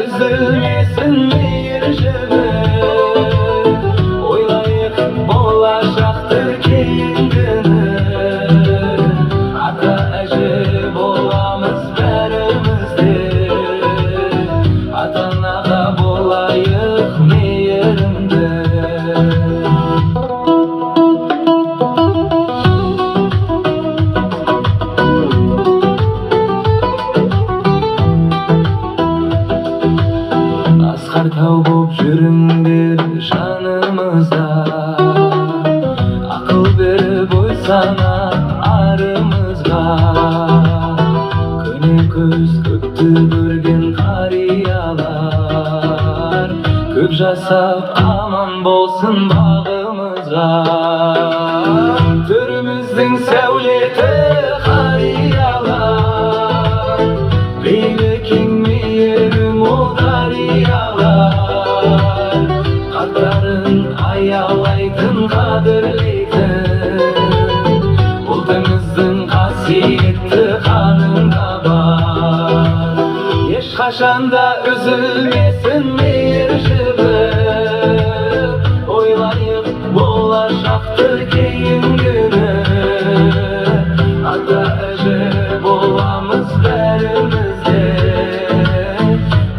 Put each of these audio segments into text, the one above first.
үзілмесін мейір жібі. Ойлайық болашақты, кейінгіні. Ата әже боламыз бәріміз де. Ата анаға болайық мейірімді. Асқар тау боп жүріңдер жанымызда. Ақыл беріп, ой сана арымызға. Көне көз, көпті көрген қариялар көп жасап, аман болсын бағымызға. Төріміздің сәулеті қариялар, пейілі кең, мейірі мол дариялар. Қарттарын аялайтын, қадірлейтін, ұлтымыздың қасиетті қанында бар. Ешқашанда үзілмесін мейір жібі. Ойлайық болашақты, кейінгіні. Ата әже боламыз бәріміз де.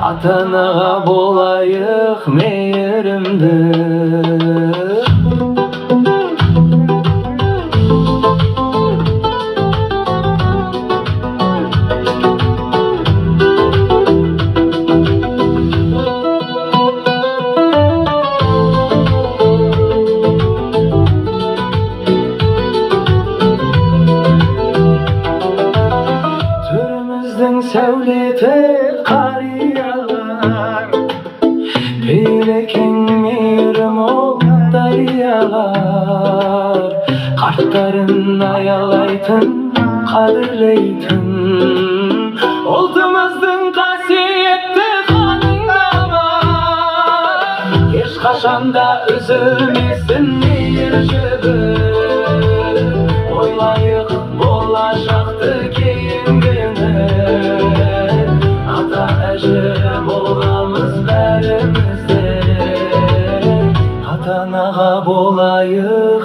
Ата анаға болайық мейірімді. Төріміздің сәулеті қариялар, пейілі кең, мейірі мол дариялар. Қарттарын аялайтын, қадірлейтін, ұлтымыздың қасиетті қанында бар. Ешқашанда үзілмесін мейір жібі. Ойлайық болашақты, кейінгіні. Ата әже боламыз бәріміз де. Ата анаға болайық.